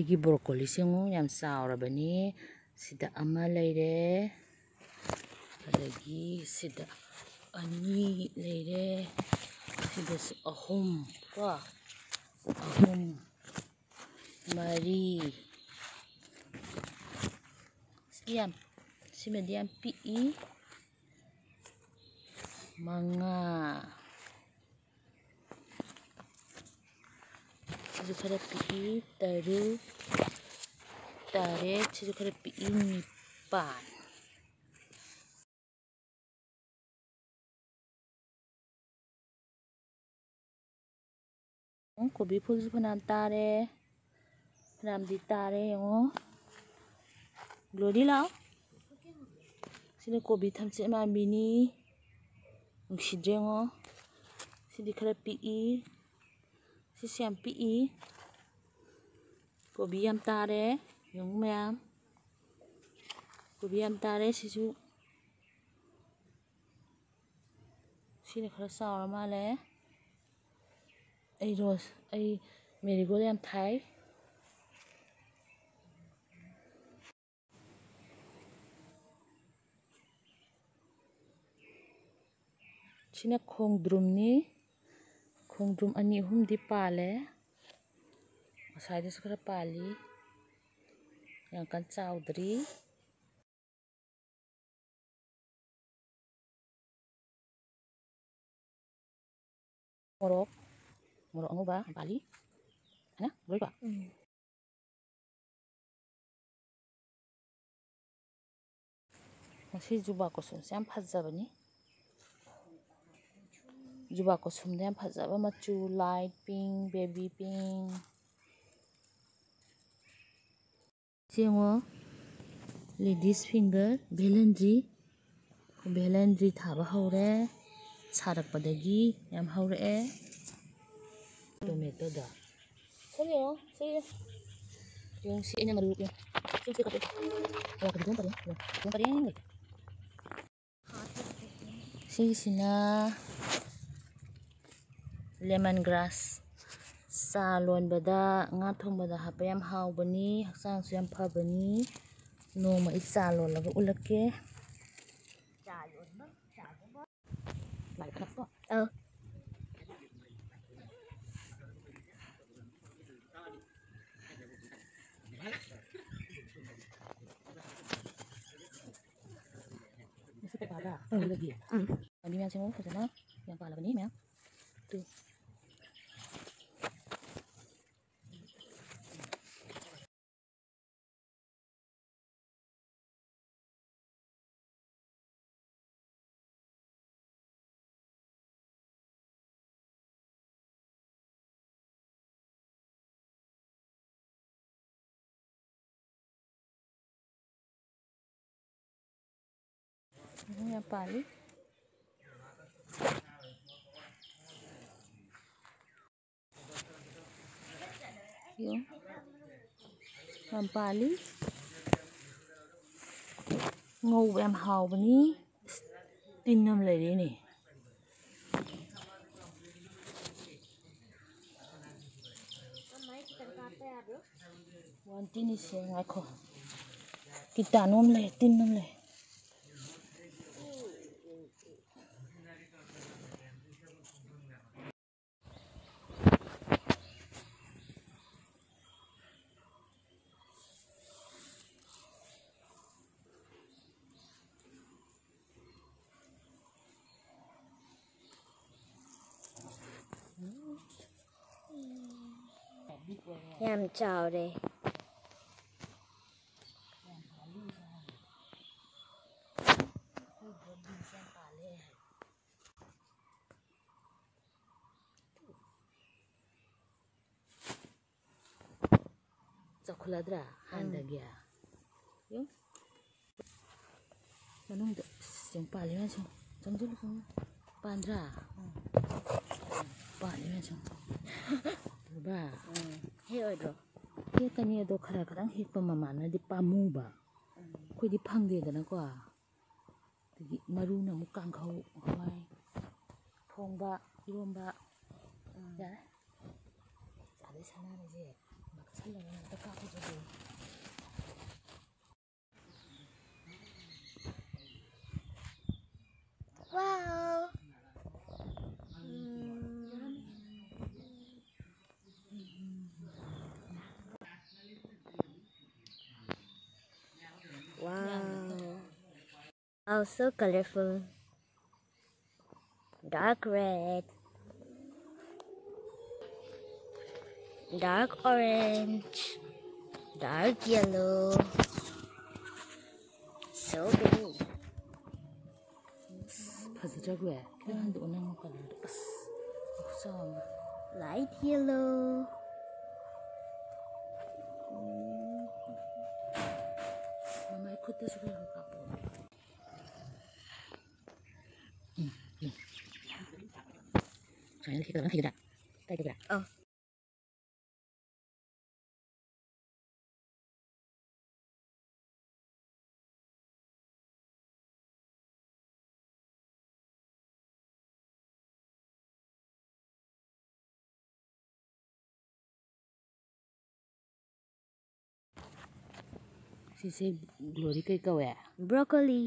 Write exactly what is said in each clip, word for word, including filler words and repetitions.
ꯑꯩꯒꯤ ꯕ꯭ꯔꯣꯀꯣꯂꯤꯁꯦ ꯌꯦꯡꯉꯨ, ꯌꯥꯝ ꯆꯥꯎꯔꯕꯅꯤ꯫ ꯁꯤꯗ ꯑꯃ ꯂꯩꯔꯦ, ꯑꯗꯒꯤ ꯁꯤꯗ ꯑꯅꯤ ꯂꯩꯔꯦ, ꯁꯤꯗꯁꯨ ꯑꯍꯨꯝ ꯀꯣ, ꯑꯍꯨꯝ, ꯃꯔꯤ꯫ ꯁꯤ ꯌꯥꯝ, ꯁꯤꯃꯗꯤ ꯌꯥꯝ ꯄꯤꯛꯏ꯫ ꯃꯉꯥ꯫ ꯁꯤꯁꯨ ꯈꯔ ꯄꯤꯛꯏ, ꯇꯔꯨꯛ, ꯇꯔꯦꯠ꯫ ꯁꯤꯁꯨ ꯈꯔ ꯄꯤꯛꯏ, ꯅꯤꯄꯥꯟ꯫ ꯀꯣꯕꯤ ꯐꯨꯜꯁꯨ ꯐꯅꯌꯥꯝ ꯇꯥꯔꯦ, ꯐꯅꯌꯥꯝꯗꯤ ꯇꯥꯔꯦ ꯌꯦꯡꯉꯣ꯫ ꯒ꯭ꯂꯣꯔꯤ ꯂꯥꯛꯑꯣ꯫ ꯁꯤꯅ ꯀꯣꯕꯤ ꯊꯝꯆꯦꯠ ꯃꯥꯟꯕꯤꯅꯤ꯫ ꯅꯨꯡꯁꯤꯗ꯭ꯔꯦ ꯌꯦꯡꯉꯣ꯫ ꯁꯤꯗꯤ ꯈꯔ ꯄꯤꯛꯏ꯫ ꯁꯤꯁꯨ ꯌꯥꯝ ꯄꯤꯛꯏ꯫ ꯀꯣꯕꯤ ꯌꯥꯝ ꯇꯥꯔꯦ꯫ ꯌꯦꯡꯉꯨ ꯃꯌꯥꯝ꯫ ꯀꯣꯕꯤ ꯌꯥꯝ ꯇꯥꯔꯦ ꯁꯤꯁꯨ꯫ ꯁꯤꯅ ꯈꯔ ꯆꯥꯎꯔ ꯃꯥꯜꯂꯦ꯫ ꯑꯩ ꯔꯣꯁ, ꯑꯩ ꯃꯦꯔꯤꯒꯣꯜ ꯌꯥꯝ ꯊꯥꯏ꯫ ꯁꯤꯅ ꯈꯣꯡꯗ꯭ꯔꯨꯝꯅꯤ꯫ ꯈꯣꯡꯗ꯭ꯔꯨꯝ ꯑꯅꯤ ꯑꯍꯨꯝꯗꯤ ꯄꯥꯜꯂꯦ꯫ ꯉꯁꯥꯏꯗꯁꯨ ꯈꯔ ꯄꯥꯜꯂꯤ꯫ ꯌꯥꯝ ꯀꯟꯅ ꯆꯥꯎꯗ꯭ꯔꯤ꯫ ꯃꯣꯔꯣꯛ, ꯃꯣꯔꯣꯛ ꯑꯉꯧꯕ ꯄꯥꯜꯂꯤ꯫ ꯍꯥꯏꯅ ꯂꯣꯏꯕ꯫ ꯎꯝ꯫ ꯉꯁꯤ ꯖꯨꯕꯥ ꯀꯨꯁꯨꯝꯁꯦ ꯌꯥꯝ ꯐꯖꯕꯅꯤ꯫ ꯖꯨꯕꯥ ꯀꯨꯁꯨꯝꯗ ꯌꯥꯝ ꯐꯖꯕ ꯃꯆꯨ, light pink, baby pink꯫ ꯁꯤ ꯌꯦꯡꯉꯣ, ladies finger, ꯚꯦꯂꯦꯟꯗ꯭ꯔꯤ꯫ ꯚꯦꯂꯦꯟꯗ꯭ꯔꯤ ꯊꯥꯕ ꯍꯧꯔꯦ꯫ ꯁꯥꯔꯛꯄꯗꯒꯤ ꯌꯥꯝ ꯍꯧꯔꯛꯑꯦ꯫ ꯇꯣꯃꯦꯇꯣꯗꯣ꯫ ꯁꯤ ꯌꯦꯡꯉꯣ, ꯁꯤ ꯌꯦꯡꯉꯣ꯫ ꯌꯦꯡꯉꯣ, ꯁꯤ ꯑꯩꯅ ꯃꯔꯨ ꯌꯦꯡꯉꯣ꯫ ꯁꯤ, ꯁꯤ ꯀꯛꯑꯦ꯫ ꯑꯌꯥ, ꯀꯔꯤ ꯗꯣꯝ ꯄꯔꯦꯡ? ꯌꯦꯡꯉꯣ, ꯗꯣꯝ ꯄꯔꯦꯡ ꯂꯩ꯫ ꯁꯤꯒꯤꯁꯤꯅ lemon grass꯫ ꯆꯥ ꯂꯣꯟꯕꯗ, ꯉꯥ ꯊꯣꯡꯕꯗ ꯍꯥꯞꯄ ꯌꯥꯝ ꯍꯥꯎꯕꯅꯤ, ꯍꯛꯆꯥꯡꯁꯨ ꯌꯥꯝ ꯐꯕꯅꯤ꯫ ꯅꯣꯡꯃ ꯑꯩ ꯆꯥ ꯂꯣꯜꯂꯒ ꯎꯠꯂꯛꯀꯦ꯫ ꯑꯧ꯫ ꯎꯝ꯫ ꯄꯥꯟꯕꯤ ꯃꯌꯥꯝꯁꯦ ꯃꯑꯣꯡ ꯐꯖꯅ ꯌꯥꯝ ꯄꯥꯜꯂꯕꯅꯤ ꯃꯌꯥꯝ꯫ ꯇꯨ꯫ ꯌꯥꯝ ꯄꯥꯜꯂꯤ꯫ ꯌꯦꯡꯉꯨ꯫ ꯌꯥꯝ ꯄꯥꯜꯂꯤ꯫ ꯉꯧꯕ ꯌꯥꯝ ꯍꯥꯎꯕꯅꯤ꯫ ꯇꯤꯟ ꯑꯃ ꯂꯩꯔꯦꯅꯦ꯫ ꯋꯥꯟ ꯇꯤꯟ ꯏꯁꯦ ꯉꯥꯏꯈꯣ꯫ ꯀꯤꯇꯥꯅꯨ ꯑꯃ ꯂꯩ, ꯇꯤꯟ ꯑꯃ ꯂꯩ꯫ ꯌꯥꯝ ꯆꯥꯎꯔꯦ꯫ ꯆꯥꯎꯈꯠꯂꯗ꯭ꯔꯥ ꯍꯥꯟꯅꯗꯒꯤ? ꯌꯦꯡꯉꯨ꯫ ꯃꯅꯨꯡꯗ ꯑꯁ, ꯌꯦꯡꯉꯨ, ꯄꯥꯜꯂꯤ ꯃꯌꯥꯝꯁꯦ꯫ ꯆꯪꯁꯤꯜꯂꯨ, ꯆꯪꯁꯤꯜꯂꯨ꯫ ꯄꯥꯟꯗ꯭ꯔꯥ? ꯄꯥꯜꯂꯤ ꯃꯌꯥꯝꯁꯦ꯫ ꯎꯕ꯭ꯔꯥ? ꯍꯦꯛꯑꯣꯏꯗ꯭ꯔꯣ? ꯍꯦꯛꯀꯅꯤ, ꯑꯗꯣ ꯈꯔ ꯈꯔꯪ ꯍꯦꯛꯄ ꯃꯃꯥꯅꯗꯤ ꯄꯥꯝꯃꯨꯕ꯫ ꯑꯩꯈꯣꯏꯗꯤ ꯐꯪꯗꯦꯗꯅꯀꯣ꯫ ꯑꯗꯒꯤ ꯃꯔꯨꯅ ꯑꯃꯨꯛ ꯀꯥꯡꯍꯧ, ꯍꯋꯥꯏ ꯊꯣꯡꯕ, ꯏꯔꯣꯝꯕ꯫ ꯎꯝ꯫ ꯌꯥꯔꯦ꯫ ꯁꯅꯥꯔꯩꯁꯦ ꯅꯛꯁꯜꯂꯒ ꯑꯝꯇ ꯀꯥꯞꯄꯨꯁꯦ꯫ Wow. Wow. Wow, so colorful. Dark red. Dark orange. Dark yellow. So big. ꯐꯖꯗ꯭ꯔꯥ ꯒ꯭ꯔꯦ? ꯈꯤꯇꯪ ꯍꯟꯗꯣꯛꯑꯣ ꯅꯪ ꯀꯂꯔꯗꯣ꯫ ꯑꯁ, ꯈꯨꯆꯥꯎ ꯑꯃ꯫ Light yellow. ꯎꯝ꯫ ꯃꯃꯥꯏ ꯈꯨꯠꯇꯁꯨ ꯈꯔ ꯈꯔ ꯀꯥꯞꯄꯣ꯫ ꯎꯝ, ꯎꯝ꯫ ꯁꯨꯃꯥꯏꯅ ꯈꯤꯇꯪ ꯍꯩꯒꯗ꯭ꯔꯥ? ꯀꯥꯏꯗꯒꯤꯔꯥ? ꯑꯧ꯫ ꯁꯤꯁꯦ ꯒ꯭ꯂꯣꯔꯤ ꯀꯩ ꯀꯧꯋꯦ? Broccoli.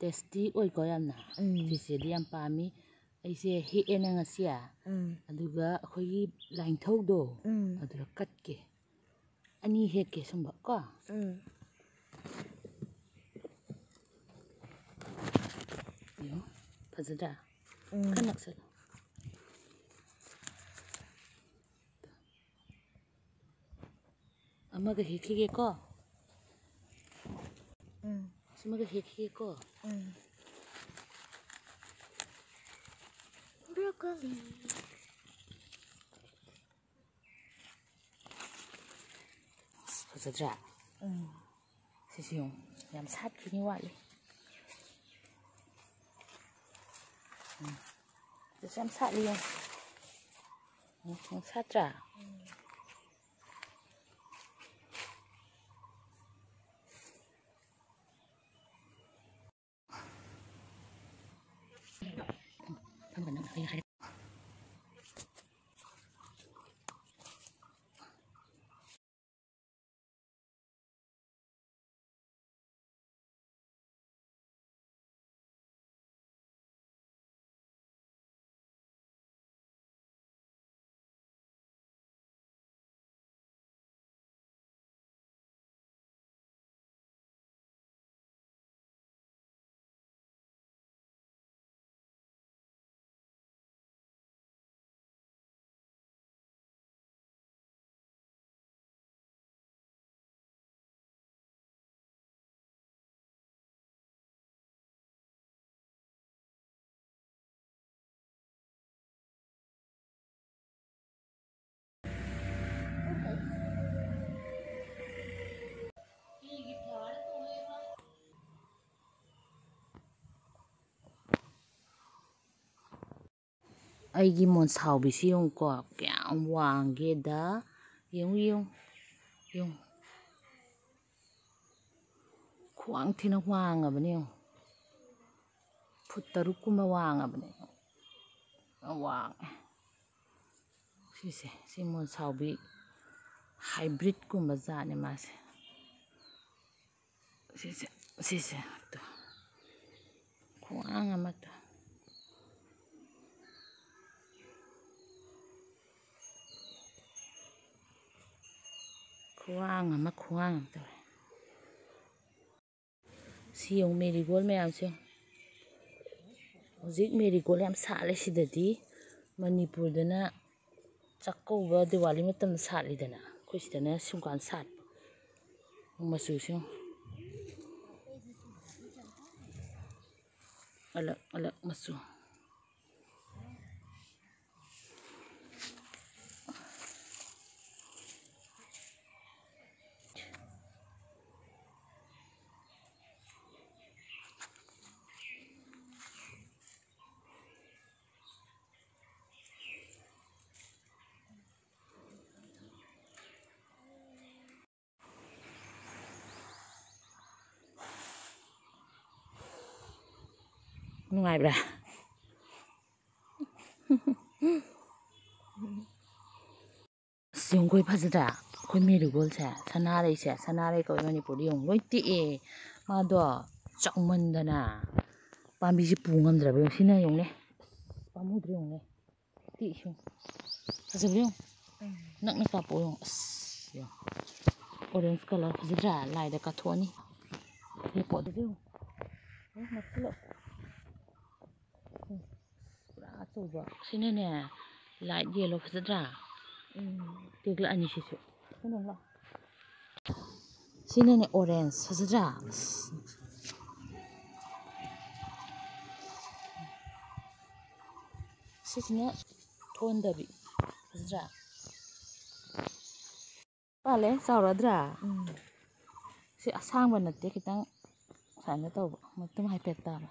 Tasty ꯑꯣꯏꯀꯣ ꯌꯥꯝꯅ꯫ ꯎꯝ꯫ ꯆꯤꯆꯦꯗꯤ ꯌꯥꯝ ꯄꯥꯝꯃꯤ꯫ ꯑꯩꯁꯦ ꯍꯦꯛꯑꯦꯅ ꯉꯁꯤ꯫ ꯎꯝ꯫ ꯑꯗꯨꯒ ꯑꯩꯈꯣꯏꯒꯤ ꯂꯥꯏꯟꯊꯧꯗꯣ, ꯎꯝ꯫ ꯑꯗꯨꯗ ꯀꯠꯀꯦ꯫ ꯑꯅꯤ ꯍꯦꯛꯀꯦ ꯁꯨꯝꯕ ꯀꯣ꯫ ꯎꯝ꯫ ꯌꯦꯡꯉꯣ, ꯐꯖꯗ꯭ꯔꯥ? ꯎꯝ꯫ ꯈꯔ ꯅꯛꯁꯜꯂꯣ꯫ ꯑꯃꯒ ꯍꯦꯛꯈꯤꯒꯦꯀꯣ꯫ ꯎꯝ꯫ ꯁꯤꯃꯒ ꯍꯦꯛꯈꯤꯒꯦꯀꯣ꯫ ꯎꯝ꯫ Broccoli. ꯑꯁ, ꯐꯖꯗ꯭ꯔꯥ? ꯎꯝ꯫ ꯁꯤꯁꯨ ꯌꯦꯡꯉꯨ, ꯌꯥꯝ ꯁꯥꯠꯈꯤꯅꯤ, ꯋꯥꯠꯂꯤ꯫ ꯎꯝ꯫ ꯁꯤꯁꯨ ꯌꯥꯝ ꯁꯥꯠꯂꯤ, ꯌꯦꯡꯉꯨ꯫ ꯎꯝ, ꯌꯥꯝ ꯁꯥꯠꯇ꯭ꯔꯥ? ꯎꯝ꯫ ꯑꯩꯒꯤ ꯃꯣꯟꯁꯥꯎꯕꯤꯁꯤ ꯌꯦꯡꯉꯨꯀꯣ, ꯀꯌꯥꯝ ꯋꯥꯡꯒꯦꯗ꯫ ꯌꯦꯡꯉꯨ, ꯌꯦꯡꯉꯨ, ꯌꯦꯡꯉꯨ꯫ ꯈ꯭ꯋꯥꯡ ꯊꯤꯅ ꯋꯥꯡꯉꯕꯅꯦ ꯌꯦꯡꯉꯨ꯫ ꯐꯨꯠ ꯇꯔꯨꯛ ꯀꯨꯝꯕ ꯋꯥꯡꯉꯕꯅꯦ꯫ ꯌꯥꯝ ꯋꯥꯡꯉꯦ꯫ ꯁꯤꯁꯦ, ꯁꯤ ꯃꯣꯟꯁꯥꯎꯕꯤ hybrid ꯀꯨꯝꯕ ꯖꯥꯠꯅꯦ ꯃꯥꯁꯦ꯫ ꯁꯤꯁꯦ, ꯁꯤꯁꯦ ꯇꯨ꯫ ꯈꯨꯋꯥꯡ ꯑꯃ ꯇꯨ꯫ ꯈꯨꯋꯥꯡ ꯑꯃ, ꯈꯨꯋꯥꯡ ꯑꯃ ꯇꯧꯔꯦ꯫ ꯁꯤ ꯌꯦꯡꯉꯨ, ꯃꯦꯔꯤꯒꯣꯜ ꯃꯌꯥꯝꯁꯦ ꯌꯦꯡꯉꯨ꯫ ꯍꯧꯖꯤꯛ ꯃꯦꯔꯤꯒꯣꯜ ꯌꯥꯝ ꯁꯥꯠꯂꯦ ꯁꯤꯗꯗꯤ꯫ ꯃꯅꯤꯄꯨꯔꯗꯅ ꯆꯥꯛꯀꯧꯕ, ꯗꯤꯋꯥꯂꯤ ꯃꯇꯝꯗ ꯁꯥꯠꯂꯤꯗꯅ, ꯑꯩꯈꯣꯏ ꯁꯤꯗꯅ ꯁꯨꯝꯀꯥꯟ ꯁꯥꯠꯄ꯫ ꯃꯆꯨꯁꯦ ꯌꯦꯡꯉꯨ꯫ ꯑꯂꯛ ꯑꯂꯛ ꯃꯆꯨ꯫ ꯅꯨꯡꯉꯥꯏꯕ꯭ꯔꯥ? ꯑꯁ, ꯌꯦꯡꯉꯨ, ꯑꯩꯈꯣꯏ ꯐꯖꯗ꯭ꯔꯥ? ꯑꯩꯈꯣꯏ ꯃꯦꯔꯤꯒꯣꯜꯁꯦ, ꯁꯅꯥꯔꯩꯁꯦ, ꯁꯅꯥꯔꯩ ꯀꯧꯋꯦ ꯃꯅꯤꯄꯨꯔꯗ꯫ ꯌꯦꯡꯉꯨ, ꯂꯣꯏ ꯇꯦꯛꯑꯦ꯫ ꯃꯥꯗꯣ ꯆꯥꯎꯃꯟꯗꯅ ꯄꯥꯝꯕꯤꯁꯦ ꯄꯨ ꯉꯝꯗ꯭ꯔꯕ꯫ ꯌꯦꯡꯉꯨ, ꯁꯤꯅ ꯌꯦꯡꯉꯨꯅꯦ꯫ ꯑꯁ, ꯄꯥꯝꯃꯨꯗ꯭ꯔꯣ ꯌꯦꯡꯉꯨꯅꯦ꯫ ꯇꯦꯛꯏꯁꯦ ꯌꯦꯡꯉꯨ꯫ ꯐꯖꯕ꯭ꯔꯥ ꯌꯦꯡꯉꯨ꯫ ꯎꯝ꯫ ꯅꯛꯅ ꯀꯥꯞꯄꯛꯑꯣ ꯌꯦꯡꯉꯨ꯫ ꯑꯁ, ꯌꯦꯡꯉꯨ꯫ Orange colour ꯐꯖꯗ꯭ꯔꯥ? ꯂꯥꯏꯗ ꯀꯠꯊꯣꯛꯑꯅꯤ꯫ ꯂꯦꯞꯄꯣ ꯑꯗꯨꯗ ꯌꯦꯡꯉꯨ꯫ ꯌꯦꯡꯉꯨ, ꯅꯛꯁꯤꯜꯂꯛꯑꯣ꯫ ꯎꯝ꯫ ꯄꯨꯔꯥ ꯑꯆꯧꯕ꯫ ꯁꯤꯅꯅꯦ, light yellow ꯐꯖꯗ꯭ꯔꯥ? ꯎꯝ꯫ ꯇꯦꯛꯂꯛꯑꯅꯤ ꯁꯤꯁꯨ꯫ ꯀꯩꯅꯣ ꯂꯥꯎ꯫ ꯁꯤꯅꯅꯦ, orange ꯐꯖꯗ꯭ꯔꯥ? ꯑꯁ꯫ ꯁꯤꯁꯤꯅ ꯊꯣꯟꯗꯕꯤ꯫ ꯐꯖꯗ꯭ꯔꯥ? ꯄꯥꯜꯂꯦ, ꯆꯥꯎꯔꯗ꯭ꯔꯥ? ꯎꯝ꯫ ꯁꯤ ꯑꯁꯥꯡꯕ ꯅꯠꯇꯦ, ꯈꯤꯇꯪ ꯁꯨꯃꯥꯏꯅ ꯇꯧꯕ, ꯃꯇꯨꯝ ꯍꯥꯏꯐꯦꯠ ꯇꯥꯕ꯫